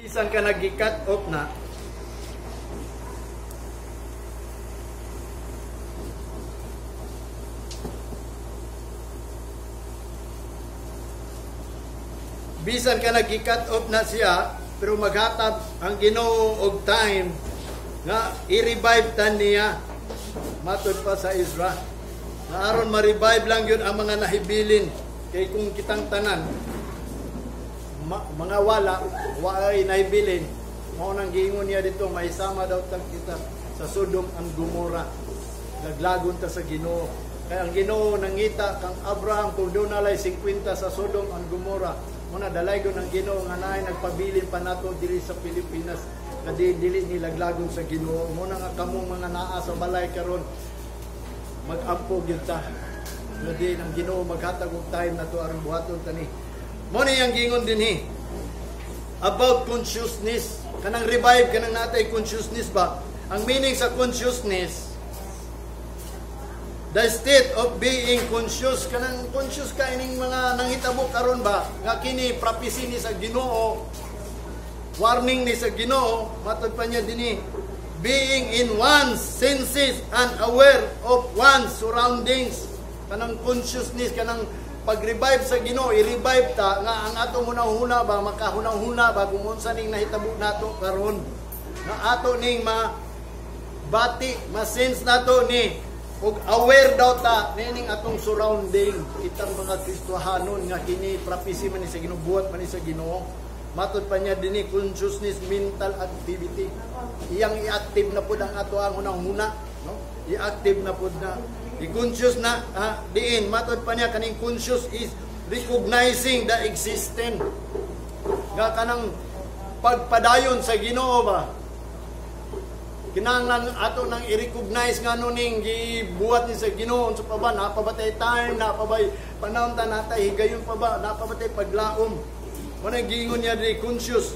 Bisan ka nag-cut off na, bisan ka nag-cut off na siya, pero maghatag ang Ginoo og time nga i-revive tan niya. Matod pa sa Ezra na aron ma-revive lang yun ang mga nahibilin, kay kung kitang tanan mga wala waay nahibilin, mao nang giingon niya dito, mahisama daw tag kita sa Sodom and Gomorrah, naglagon ta sa Ginoo. Kay ang Ginoo nangita kang Abraham kung doon nalay 50 sa Sodom and Gomorrah, muna dalaygon ang Ginoo nga naay nagpabilin pa nato diri sa Pilipinas kadi dili ni laglagon sa Ginoo. Muna nga kamong mga naa sa balay karon, mag-ampo gyud ta nga di ang Ginoo maghatag og time nato aron buhaton ta ni. Mo ni ang giingon dinhi about consciousness, kanang revive, kanang natay consciousness ba. Ang meaning sa consciousness, the state of being conscious, kanang conscious ka ining mga nanghitabo karon ba, nga kini prophecy ni sa Ginoo, warning ni sa Ginoo. Matod pa niya dinhi, being in one's senses and aware of one's surroundings. Kanang consciousness, kanang pag-revive sa Ginoo, i-revive ta nga ang atong hunahuna ba, makahunahuna ba kung unsa ning nahitabo nato karon, nga ato ning mabati, ma-sense nato ni ug aware daw ta nining atong surrounding. Kitang mga Kristohanon nga kini prophecy man ni sa Ginoo, buhat man ni sa Ginoo. Matod pa niya dinhi, consciousness, mental activity. Iyang i-active na pud ang ato ang hunahuna, no? I-active na pud na. I-conscious na diin. Matod pa niya kaning conscious is recognizing the existence. Nga kanang pagpadayon sa Ginoo ba, kinahanglan ato nang i-recognize nga ano ning gibuhat ni sa Ginoo. Unsa pa ba, naa pa ba tay time, naa pa bay panahon ta, natay higayon pa ba, naa pa ba tay paglaom. Mo nang giingon niya diri, conscious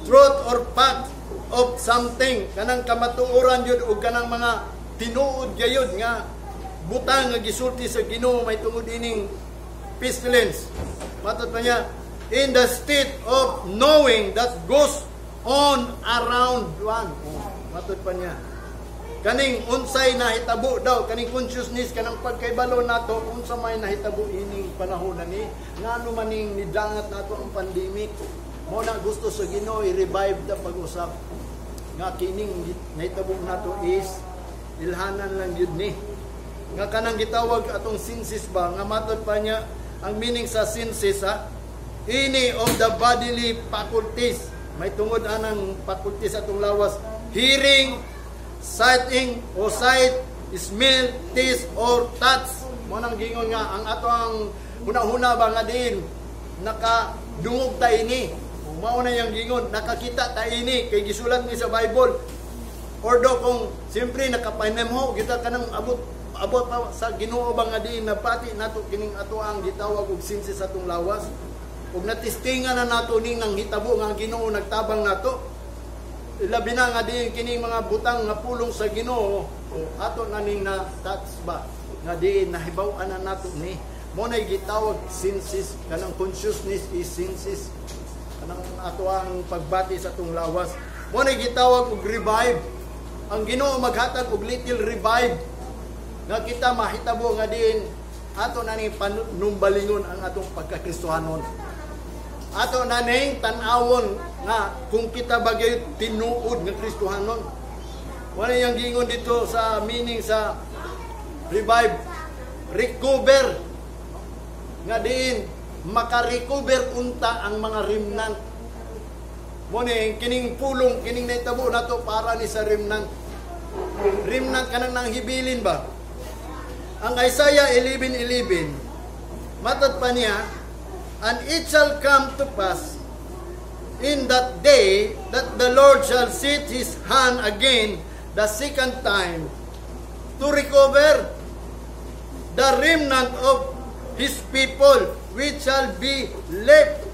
truth or fact of something, kanang kamatuoran jud og kanang mga tinuod gayud nga butang nga gisulti sa Ginoo may tungod ining pestilence. Matod pa niya, in the state of knowing that goes on around one. Matod pa niya, kaning unsay nahitabo daw, kaning consciousness, kanang pagkaybalo nato unsa may nahitabo ining panahon na ni, ngano maning nidangat nato ang pandemic. Mo na gusto sa Ginoo i-revive ta pag-usap nga kining nahitabo nato is ilhanan lang gyud ni. Nga kanang gitawag atong senses ba, nga matod pa niya ang meaning sa senses, ha, any of the bodily faculties, may tungod anang faculties atong lawas, hearing, sighting o sight, smell, taste or touch. Mo nang gingon nga ang ato ang hunahuna ba nga din nakadungog ta ini. Mao na yang gingon, nakakita ta ini kay gisulat ni sa Bible. Or do kung siyempre nakapanemho kita kanang abot abot pa sa Ginoo ba nga diin napati nato kining ato ang gitawag og senses sa atong lawas. Ug natistingan na nato ning nanghitabo nga ang Ginoo nagtabang nato. Labi na nga diin kining mga butang nga pulong sa Ginoo, ato na ning na touch ba nga diin nahibaw-an na nato ni. Mo nay gitawag senses, kanang consciousness is senses, kanang ato ang pagbati sa atong lawas. Mo nay gitawag og revive. Ang Ginoo maghatag og little revive nga kita mahitabo nga diin ato na ning panumbalingon ang atong pagkakristohanon. Ato na ning tan-awon nga kung kita bagay tinuod nga Kristohanon. Wala yang gingon dito sa meaning sa revive, recover, nga diin makarecover unta ang mga remnant. Mo ni kining pulong kining nahitabo nato para ni sa remnant. Remnant kanang nanghibilin ba? Ang Isaiah 11:11, matod pa niya, and it shall come to pass in that day that the Lord shall set his hand again the second time to recover the remnant of his people, which shall be left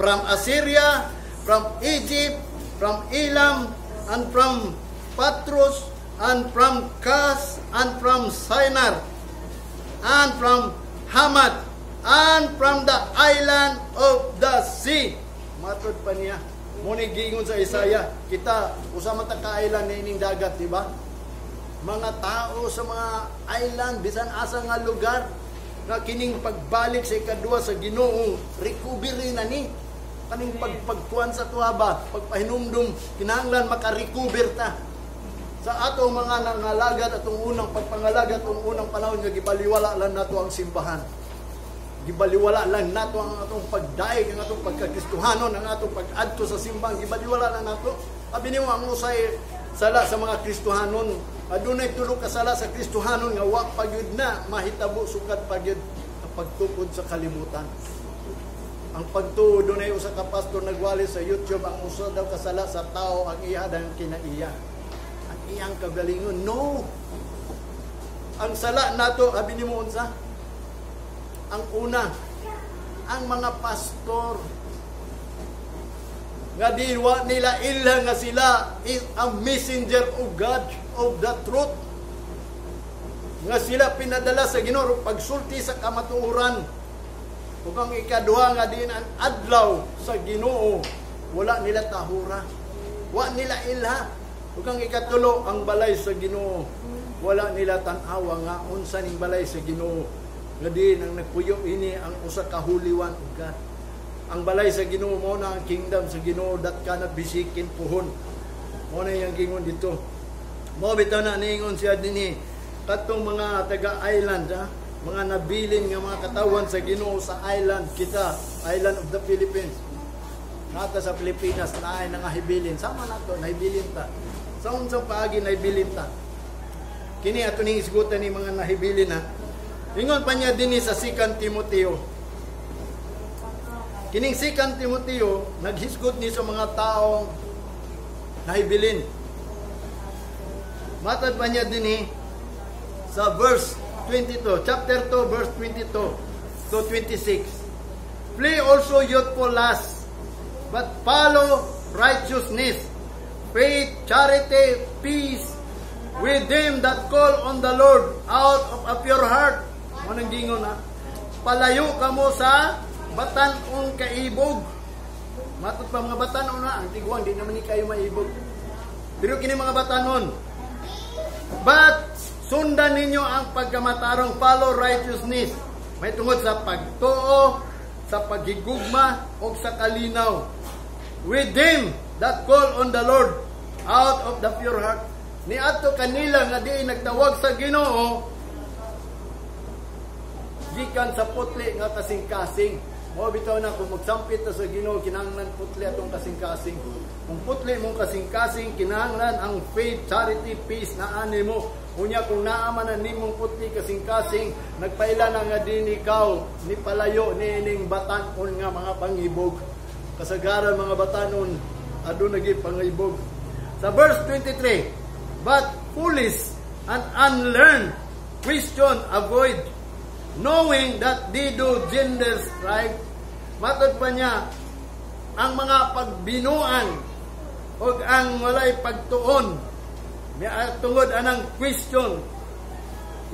from Assyria, from Egypt, from Elam, and from Patros, and from Cus, and from Shinar, and from Hamath, and from the island of the sea. Matod pa niya. Mo ni giingon sa Isaiah, kita usa man ta ka island niining dagat, di ba? Mga tao sa mga island, bisan asa nga lugar, nga kining pagbalik sa ikaduha sa Ginoo, recovery na ni. Kaning pagpagkuan sa tuwa ba, pagpahinumdum, kinahanglan maka-recover ta sa atong mga nangalagad, atong unang pagpangalagad, atong unang panahon nga gibaliwala lang nato ang simbahan. Gibaliwala lang nato ang atong pagdaig, ang atong pagkakristuhanon, ang atong pag-adto sa simbahan, gibaliwala lang nato. Abi nimo, ang usay sala sa mga Kristohanon, adunay tulo ka sala sa Kristohanon nga wa pa gyud na mahitabo sukad pa gyud ang pagtukod sa kalibutan. Ang pagtuo, dunay usa ka pastor nagwali sa YouTube, ang usa daw kasala sa tao ang iya dang kinaiya. Ang iyang kagalingon. No. Ang sala nato, abi nimo unsa? Ang una, ang mga pastor nga di wa nila ilha nga sila is a messenger of God, of the truth. Nga sila pinadala sa Ginoo pagsulti sa kamatuoran. Ug ang ikaduha, nga din ang adlaw sa Ginoo, wala nila tahura. Wa nila ilha. Ug ang ikatulo, ang balay sa Ginoo, wala nila tan-awa nga unsa ning balay sa Ginoo. Nga din ang nagpuyo ini ang usa ka Holy One of God. Ang balay sa Ginoo mo na ang kingdom sa Ginoo that cannot be shaken puhon. Mo na iyang gingon dito. Mo bitaw na niingon siya dinhi katong mga taga-island ha, mga nabilin nga mga katawan sa Ginoo sa island kita, island of the Philippines. Nata sa Pilipinas na ay nangahibilin. Sama nato, nahibilin ta. Sa unsang paagi nahibilin ta? Kini ato ning isgutan ni mga nahibilin ha. Ingon pa niya dinhi sa 2 Timoteo. Kining 2 Timoteo naghisgot ni sa mga taong nahibilin. Matad pa niya dinhi sa verse 22, chapter 2, verse 22 to 26. "Flee also youthful lust, but follow righteousness, faith, charity, peace, with them that call on the Lord out of a pure heart." Mo nang gingon ha. Palayo kamo sa batan-ong kaibog. Matod pa mga batan-on na, ang tiguang di naman ni kayo maibog. Pero kini mga batan-on. But sundan ninyo ang pagkamatarong, follow righteousness. May tungod sa pagtuo, sa paghigugma, o sa kalinaw. With them that call on the Lord out of the pure heart. Ni adto kanila nga di nagtawag sa Ginoo gikan sa putli nga kasing-kasing. Mo bitaw na kung magsampit ta sa Ginoo, kinahanglan putli atong kasing-kasing. Kung putli mong kasing-kasing, kinahanglan ang faith, charity, peace na ani mo. Unya kung naa man na nimong putli kasing-kasing, nagpaila na nga din ikaw ni palayo ni ining batan-on nga mga pangibog. Kasagaran mga batan-on aduna gyud pangibog. Sa verse 23, "But foolish and unlearned question avoid, knowing that they do gender strife." Matod pa niya, ang mga pagbinuang o ang walay pagtuon, may tungod anang question,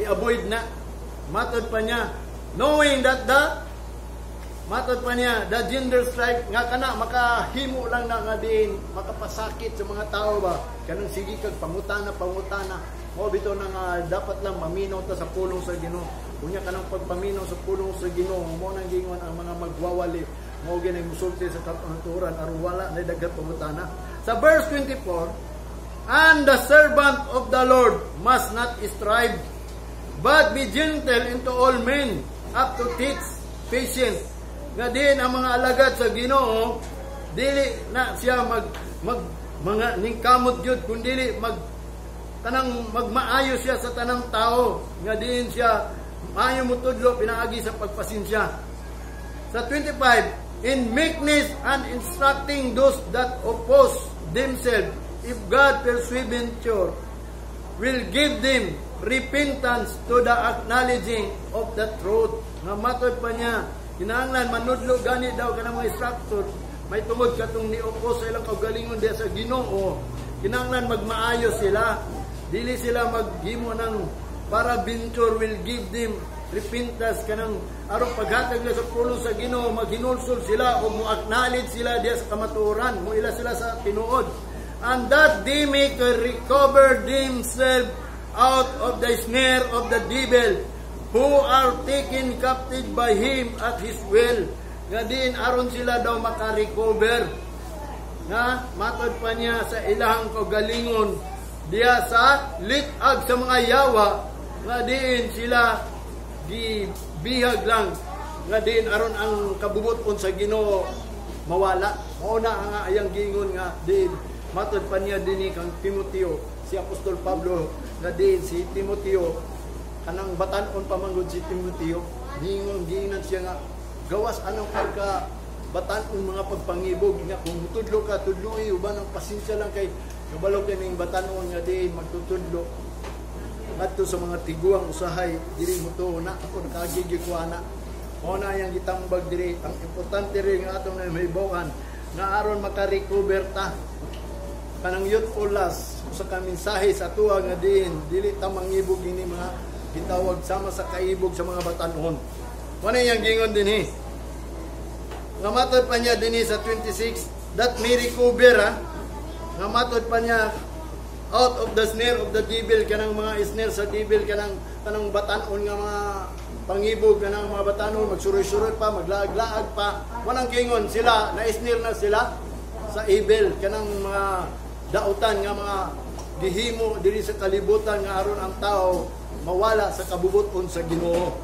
i-avoid na. Matod pa niya, knowing that the matod pa niya, the gender strife, nga kana makahimo lang na nga din makapasakit sa mga tao ba, kanang sige kag pangutana pangutana. Mo bitaw na nga dapat lang maminaw ta sa pulong sa Ginoo. Unya kanang pagpaminaw sa pulong sa Ginoo, mo nang gingon ang mga magwawali mo ginay musulti sa kamatuoran aron wala na daghan pangutana. Sa verse 24, "And the servant of the Lord must not strive, but be gentle unto all men, apt to teach, patient." Nga din ang mga alagad sa Ginoo, dili na siya mag mag mga ningkamot gyud, kundi mag kanang magmaayo siya sa tanang tao, nga diin siya maayo motudlo pinaagi sa pagpasensya. Sa 25, "In meekness and instructing those that oppose themselves, if God peradventure will give them repentance to the acknowledging of the truth." Nga matod pa niya, kinahanglan manudlo gani daw kanang mga instructor may tungod katong ni-oppose sa ilang kaugalingon diya sa Ginoo, kinahanglan magmaayo sila, dili sila maghimo ng peradventure will give them Repentance kanang aron paghatag nila sa pulong sa Ginoo, maghinulsol sila o mo-acknowledge sila diya sa kamatuoran, moila sila sa tinuod. And that they may recover themselves out of the snare of the devil, who are taken captive by him at his will. Nga diin aron sila daw makarecover nga matod pa niya sa ilahang kaugalingon diya sa litag sa mga yawa, nga diin sila gibihag lang, nga diin aron ang kabubuton sa Ginoo mawala. Mao na ang ayang giingon nga diin matod pa niya dinhi kang Timoteo, si Apostol Pablo, nga diin si Timoteo kanang batan-on pa manggod si Timoteo, giingon, giingnan siya nga gawas anong pagka batan-on mga pagpangibog nga kung tudlo ka, tudloi uban ang pasensya lang kay kabalo kay ning batan-on nga diin magtutudlo ngadto sa mga tiguang, usahay dili mo to na ako nakagigi ko ana. Mao na yang gitambag diri. Ang importante rin nga atong na mahibaw-an nga aron maka-recover ta kanang youthful lust, usa ka mensahe sa tuwa nga diin dili ta mangibog ini mga gitawag sama sa kaibog sa mga batan-on. Mao na yang gingon dinhi nga matod pa niya dinhi sa 26, that may recover ha, nga matod pa niya out of the snare of the devil, kanang mga snare sa devil, kanang kanang batan-on nga mga pangibog, kanang mga batan-on magsuroy-suroy pa, maglaag-laag pa. Walang kingon sila na snare na sila sa evil, kanang mga dautan nga mga gihimo diri sa kalibutan nga aron ang tao mawala sa kabubuton sa Ginoo.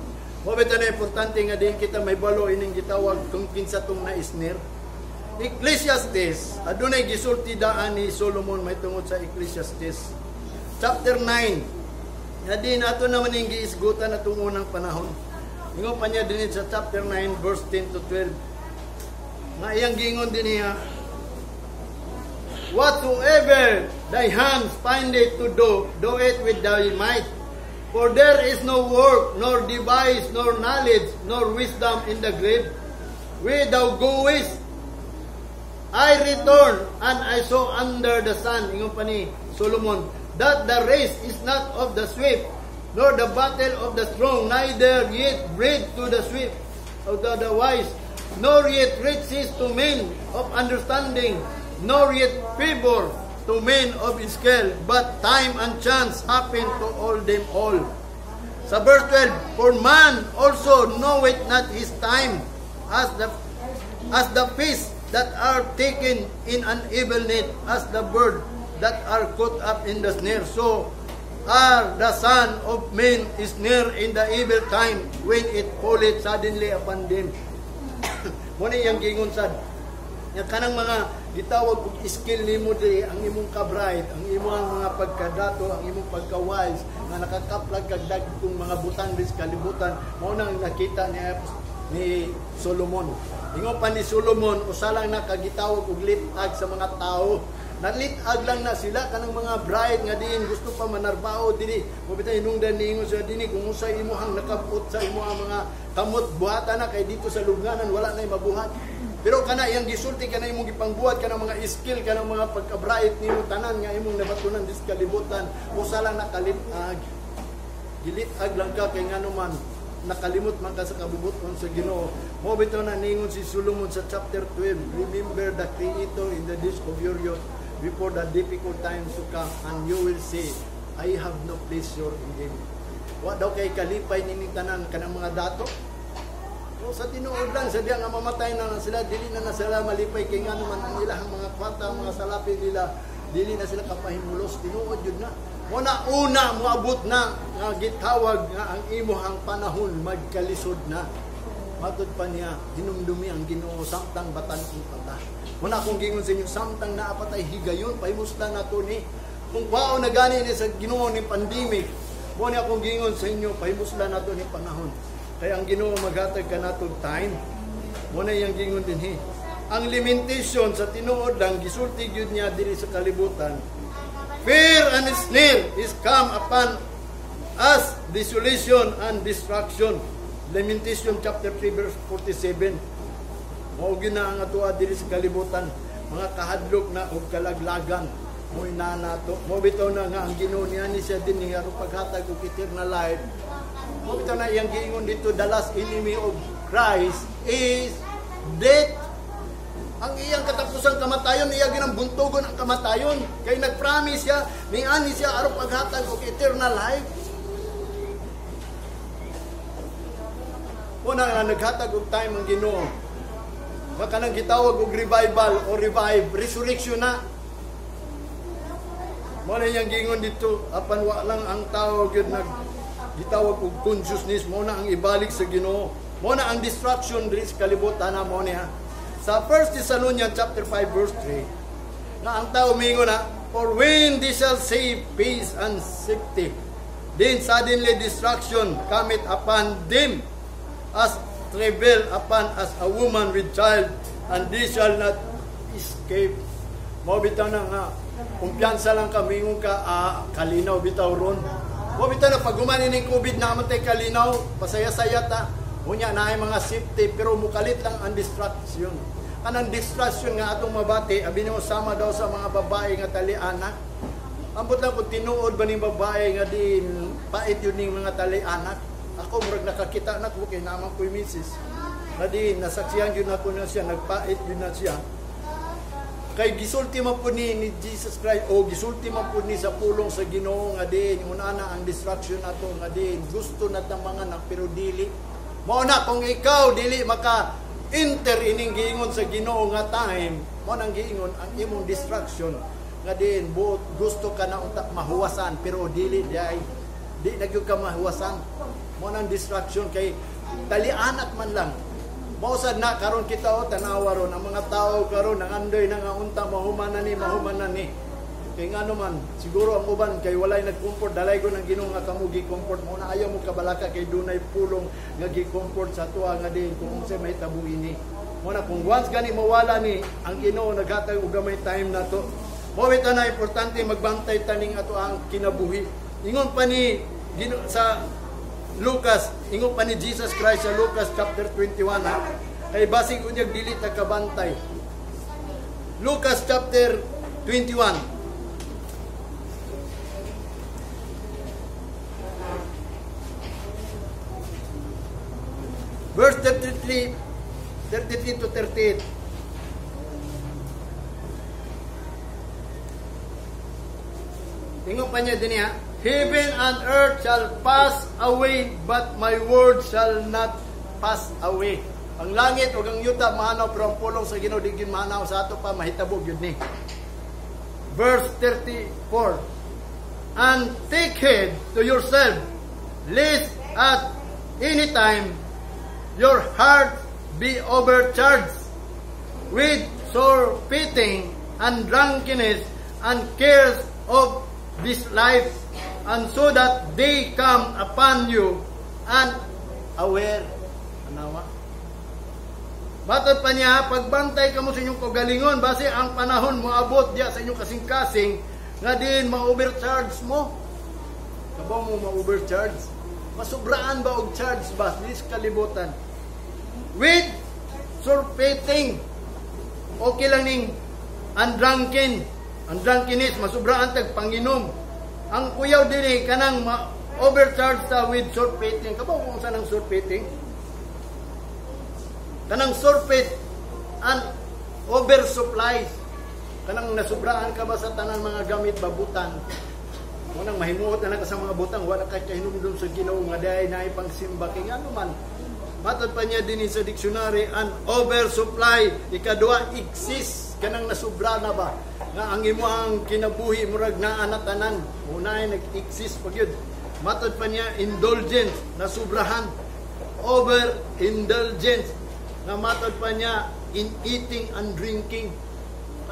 Mao bitaw na importante nga din kita mahibalo ining gitawag kung kinsa tong na-snare. Ecclesiastes, adunay gisulti daan ni Solomon may tungod sa Ecclesiastes. Chapter 9. Nga din ato naman ning giisgutan atong unang panahon. Ingon pa niya din sa chapter 9 verse 10 to 12. Nga iyang giingon din niya, "Whatsoever thy hands find it to do, do it with thy might. For there is no work, nor device, nor knowledge, nor wisdom in the grave, where thou goest. I return, and I saw under the sun," ingon pa ni Solomon, "that the race is not of the swift, nor the battle of the strong, neither yet bread to the swift of the wise, nor yet riches to men of understanding, nor yet favor to men of skill, but time and chance happen to all them all." Sa verse 12, "For man also knoweth not his time, as the fish that are taken in an evil net, as the bird that are caught up in the snare, so are the son of men snare in the evil time when it falleth suddenly upon them." Muna iyang gingon sad. Nga kanang mga gitawag og skill nimo diri, ang imong ka-bright, ang imong mga pagkadato, ang imong pagka-wise, nga nakakaplag kag dagkong mga butang diri sa kalibutan, mao nang nakita ni Solomon. Ingon pa ni Solomon, usa lang nakagitawag og litag sa mga tao. Nalitag lang na sila kanang mga bright nga diin gusto pa manarbaho diri. Mo bitay hinungdan niingon siya dinhi, kung unsay imuhang nakabot sa imuhang mga kamot, buhatan na kay dito sa lubnganan wala na mabuhat. Pero kana iyang gisulti, kana imong gipangbuhat, kanang mga skill, kanang mga pagka-bright nimo tanan nga imong nabatunan dis kalibutan, usa lang nakalitag. Gilitag lang ka kay ngano man nakalimot man ka sa kabubuton sa Ginoo. Mo bitaw na ningon si Solomon sa chapter 12, "Remember the Creator in the days of your youth, before the difficult times to come, and you will say, 'I have no pleasure in him.'" Wa daw kay kalipay nining tanan kanang mga dato. O sa tinuod lang, sa diya nga mamatay na, na sila, dili na na sila malipay kay ngano man ang ilahang mga kwarta, mga salapi nila, dili na sila kapahimulos, tinuod yun na. Mo na una moabot na nga gitawag nga ang imuhang panahon magkalisod na. Matod pa niya, hinumdumi ang Ginoo samtang batan-on pa ta. Muna akong gingon sa inyo, samtang naa pa tay higayon, pahimuslan nato ni. Kung kwao na gani ni sa Ginoo ni pandemic, mo ni akong gingon sa inyo, pahimuslan nato ni panahon. Kaya ang Ginoo maghatag kanato time. Mo na iyang gingon dinhi. Ang limitation sa tinuod lang gisulti gyud niya diri sa kalibutan. "Fear and snare is come upon us, desolation and destruction." Lamentation chapter 3 verse 47. Mao gyud na ang atoa diri sa kalibutan, mga kahadlok na og kalaglagan mo'y nanato. Mo bitaw na nga ang Ginoo niya ni siya din aron paghatag og eternal life. Mo bitaw na iyang giingon dito, the last enemy of Christ is death. Ang iyang katapusang kamatayon, iya ginang buntugon ang kamatayon. Kay nagpromise siya, niani siya aron paghatag og eternal life. Una nga naghatag og time ang Ginoo. Baka nang gitawag og revival o revive, resurrection na. Mo na iyang giingon dito, apan wa lang ang tao gyud nag gitawag og consciousness, mo na ang ibalik sa Ginoo. Mo na ang destruction diri sa kalibutan na mo niya. Sa 1 Thessalonians chapter 5 verse 3, na ang tao mingon na, "For when they shall say peace and safety, then suddenly destruction cometh upon them, as travail upon as a woman with child, and they shall not escape." Mao bitaw na nga, kumpiyansa lang ka, mingon ka, kalinaw bitaw ron. Mao bitaw na pag human ining COVID na man tay kalinaw, pasaya-saya ta. Unya na ay mga safety, pero mukalit lang ang destruction. Kanang destruction nga atong mabati, abi nimo sama daw sa mga babae nga talianak. Ambot lang kung tinuod ba ning babae nga din pait yun ning mga talianak. Ako murag nakakita na ko kay naman ko'y misis. Na din nasaksihan yun ako na siya, nagpait yun na siya. Kay gisulti man po ni Jesus Christ o gisulti man po ni sa pulong sa Ginoo nga din una na ang destruction ato nga din gusto na tang mga anak pero dili. Mao na kung ikaw dili maka enter ining giingon sa Ginoo nga time, mao nang giingon ang imong destruction nga din buot gusto ka na unta mahuwasan pero dili diay, di na gyud ka mahuwasan. Mao nang destruction kay talianak man lang. Mao sad na karon kita o tanawa ron ang mga tao karon nangandoy na nga unta mahuman na ni, mahuman na ni. Kay ngano man siguro ang uban kay walay nag-comfort, dalay ko ng Ginoo nga kamo gi-comfort mo na ayaw mo kabalaka kay dunay pulong nga gi-comfort sa tuwa nga din kung unsay mahitabo ini. Mo na kung once gani mawala ni ang Ginoo naghatag og gamay time nato. Mao bitaw na importante magbantay taning ato ang kinabuhi. Ingon pa ni Ginoo sa Lucas, ingon pa ni Jesus Christ sa Lucas chapter 21 ha. Kay basig unyag dili ta kabantay. Lucas chapter 21. Verse 33 to 38. Ingon pa niya din niya, "Heaven and earth shall pass away, but my word shall not pass away." Ang langit ug ang yuta mahanaw, pero ang pulong sa Ginoo di gyud mahanaw, sa ato pa mahitabo gyud ni. Verse 34. "And take heed to yourself, lest at any time your heart be overcharged with surfeiting and drunkenness and cares of this life, and so that they come upon you unaware." Anawa? Matod pa niya, pagbantay kamo sa inyong kagalingon, base ang panahon moabot diya sa inyong kasing-kasing, nga din ma-overcharge mo. Kabaw mo ma-overcharge? Masubraan ba og charge ba sa kalibutan? With surfeiting. Okay lang ning undrunken. Undrunkenness, masubraan tag panginom. Ang kuyaw dinhi kanang ma-overcharge ta with surfeiting. Kabaw kung saan ang surfeiting? Kanang surfeit and oversupplies. Kanang nasubraan ka ba sa tanan mga gamit babutan? Unang mahimuot na lang ka sa mga butang, wala kay kahinumdum sa Ginoo nga diay naay pangsimba kay ngano man. Matod pa niya dinhi sa dictionary, an oversupply, ikadua exist, kanang nasubra na ba nga ang imong kinabuhi murag naa na tanan, unay nag-exist pa gyud. Matod pa niya indulgence, nasubrahan, overindulgence, nga matod pa niya in eating and drinking.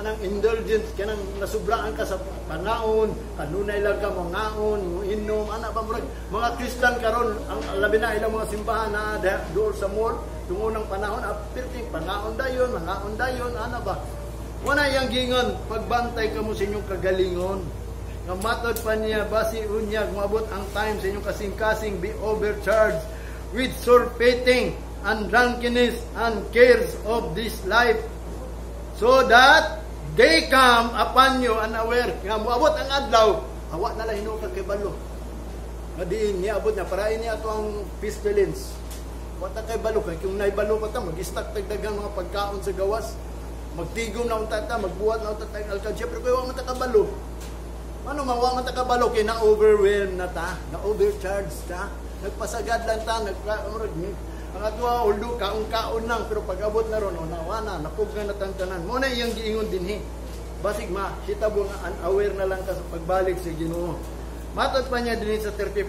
Kanang indulgence, kanang nasubraan ka sa pangaon, kanunay lang ka mangaon, inom, ana ba murag mga Kristan karon ang labi na ilang mga simbahan na dool sa mall tungo ng panahon apirting pangaon dayon, mangaon dayon, ana ba. Wala yang gingon, pagbantay kamo sa inyong kagalingon. Nga matod pa niya basi unyag moabot ang time sa inyong kasing-kasing be overcharged with surfeiting and drunkenness and cares of this life, so that they come upon you unaware. Nga moabot ang adlaw, awa na lang hinuon ka kay balo. Nga diin niabot niya, parain niya ato ang pestilence. Wa ta kay balo kay kung naibalo pa ta, mag-stock tag daghang mga pagkaon sa gawas. Magtigom na unta ta, magbuhat na unta tag alkansya, pero kay wa man ta kabalo. Ano man wa man ta kabalo kay na overwhelm na ta, na overcharge ta. Nagpasagad lang ta, nag murag ang atwa although kaon-kaon lang, pero pag abot na ron, oh, nawa na, napugna na tantanan. Mo na iyang giingon dinhi. Basig ma, hitabo nga unaware na lang ka sa pagbalik sa Ginoo. Matod pa niya dinhi sa 35,